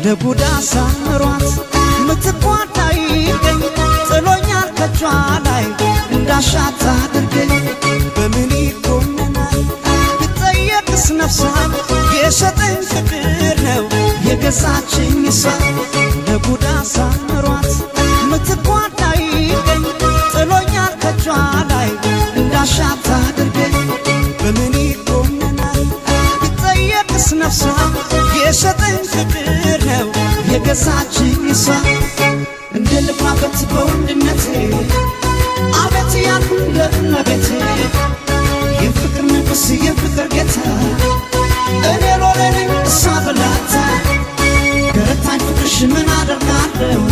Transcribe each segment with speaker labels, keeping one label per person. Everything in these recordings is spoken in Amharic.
Speaker 1: ለጉዳ ሳምሯት ምትኳን አይገኝ፣ ጥሎኛል ከጇ ላይ እንዳሻት አድርገኝ። በምን ይኮነናል ብጠየቅስ ነፍሷ? የሸጠኝ ፍቅር ነው የገዛችኝ እሷ። ለጉዳ ሳምሯት ምትኳን አይገኝ፣ ጥሎኛል ከጇ ላይ እንዳሻት አድርገኝ። በምን ይኮነናል ብጠየቅስ ነፍሷ? የሸጠኝ ፍቅር ነው የገዛችኝ እሷ። እንደ ልባበት በወንድነቴ አቤት ያልኩ ለእመቤቴ፣ የፍቅር ንጉሥ የፍቅር ጌታ እኔ ሎሌ ነኝ እሷ ብላታ። ገረታኝ ፍቅርሽ ምን አደርጋለሁ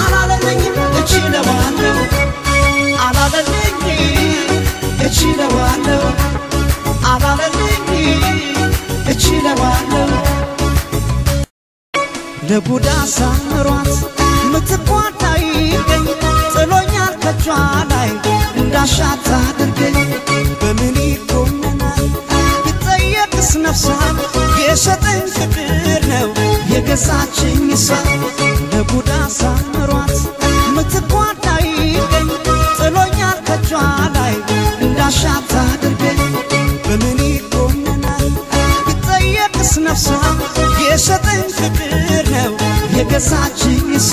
Speaker 1: አላለለኝም እችለዋለሁ፣ አላለለኝ እችለዋለሁ፣ አላለለኝ እችለዋለሁ። ለጉዳ ሳምሯት ምትኳን አይገኝ፣ ጥሎኛል ከጇ ላይ እንዳሻት አድርገኝ። በምን ይኮነናል ብጠየቅስ ነፍሷ? የሸጠኝ ፍቅር ነው የገዛችኝ እሷ። ለጉዳ ሳምሯት ምትኳን አይገኝ፣ ጥሎኛል ከጇ ላይ እንዳሻት አድርገኝ። በምን ይኮነናል ብጠየቅስ ነፍሷ? የሸጠኝ ፍቅር ነው የገዛችኝ እሷ።